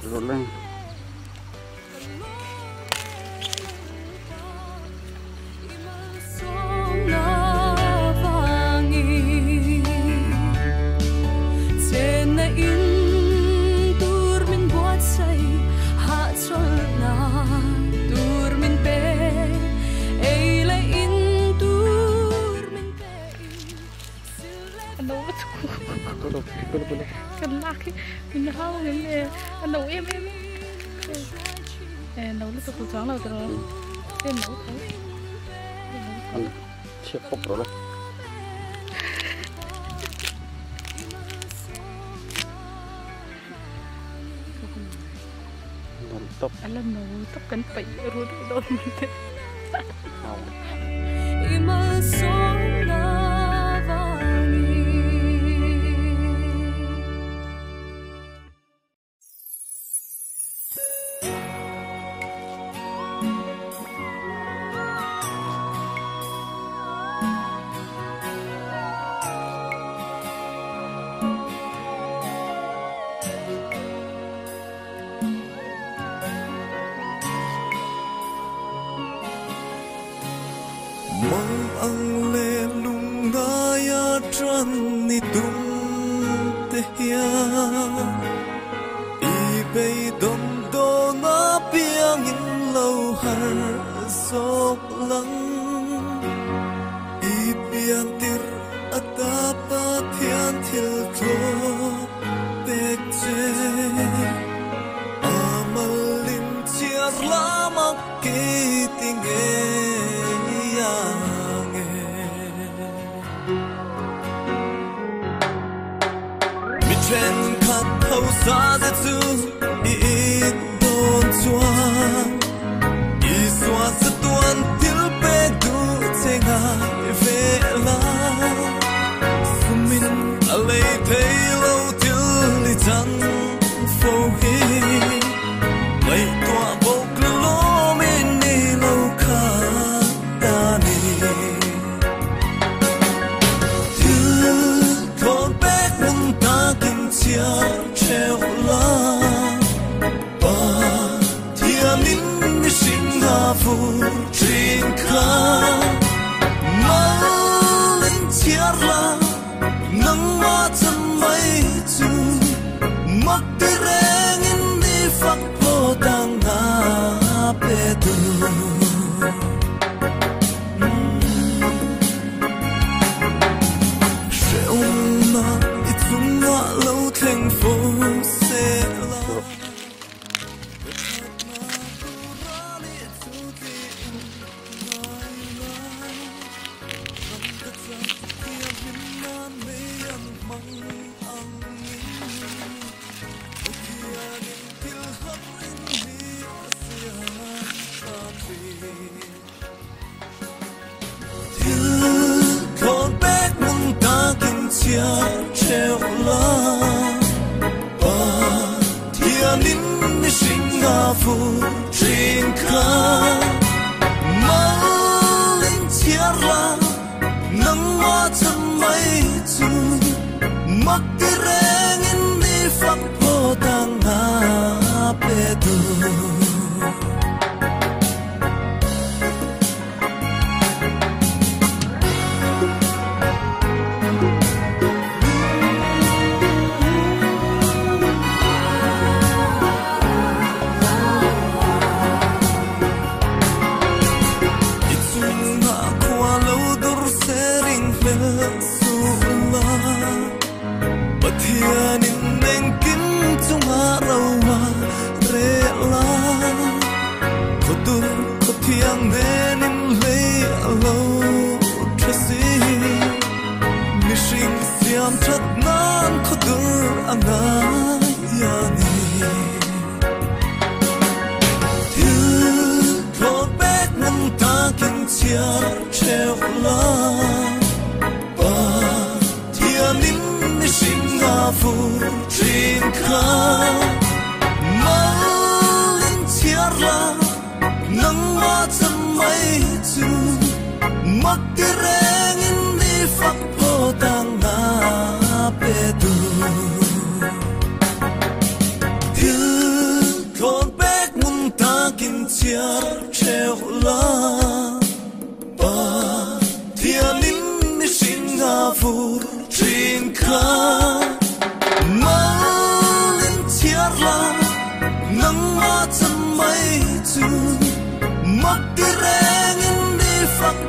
Rawh Kan lak hi min hau ngem le a no em em e no lutuk tu chuang lo tiraw em no tho an chhiat pawp rawh le nan tawp a la no tawp kan paih ru deuh dawn mai te. Mang ang le lungngaia tran ni tum te hian i beidawm dawn apiangin lo har zawk lang i pian tirh ata Pathian thil thlawp pek che a malin chhiar lama kei ti ngei ang e. Mi thenkhat hausa te chu i it dawn chuan Isua chatuan thil pek duh che ngai ve la. Sumin a lei thei lo thil i chan fo hi ngaihtuah bawk lawmin ni lo kha ta ni. Thil thawn pek hmun takin chhiar theuh la Pathianin mihring a vur thin kha malin chhiar la nangmah chan mai chu mak ti rengin ni fak phawt ang a pe tu. Hrehawmna i chungah lo thleng fo se la. Thil thawn pek hmun takin chhiar theuh la Pathianin mihring a vur thin kha malin chhiar la nangmah chan mai chu mak ti rengin ni fak phawt ang a pe tu. I chungah khua lo dur se ring hmel suh la Pathianin engkim chungah ro a reh la Khaw dur khaw thiang nenin hlei a lo tha si Mihring siam that nan khaw dur a ngai a ni. Thil thlawt pek ngun takin chhiar theuh la Pathianin mihring a vur thin kha malin chhiar la nangmah chan mai chu mak ti rengin ni fak phawt ang a pe tu. Thil Chhiar theuh la, Pathianin mihring a vur thin kha. Malin chhiar la, nangma chan mai chu, mak ti rengin mi fak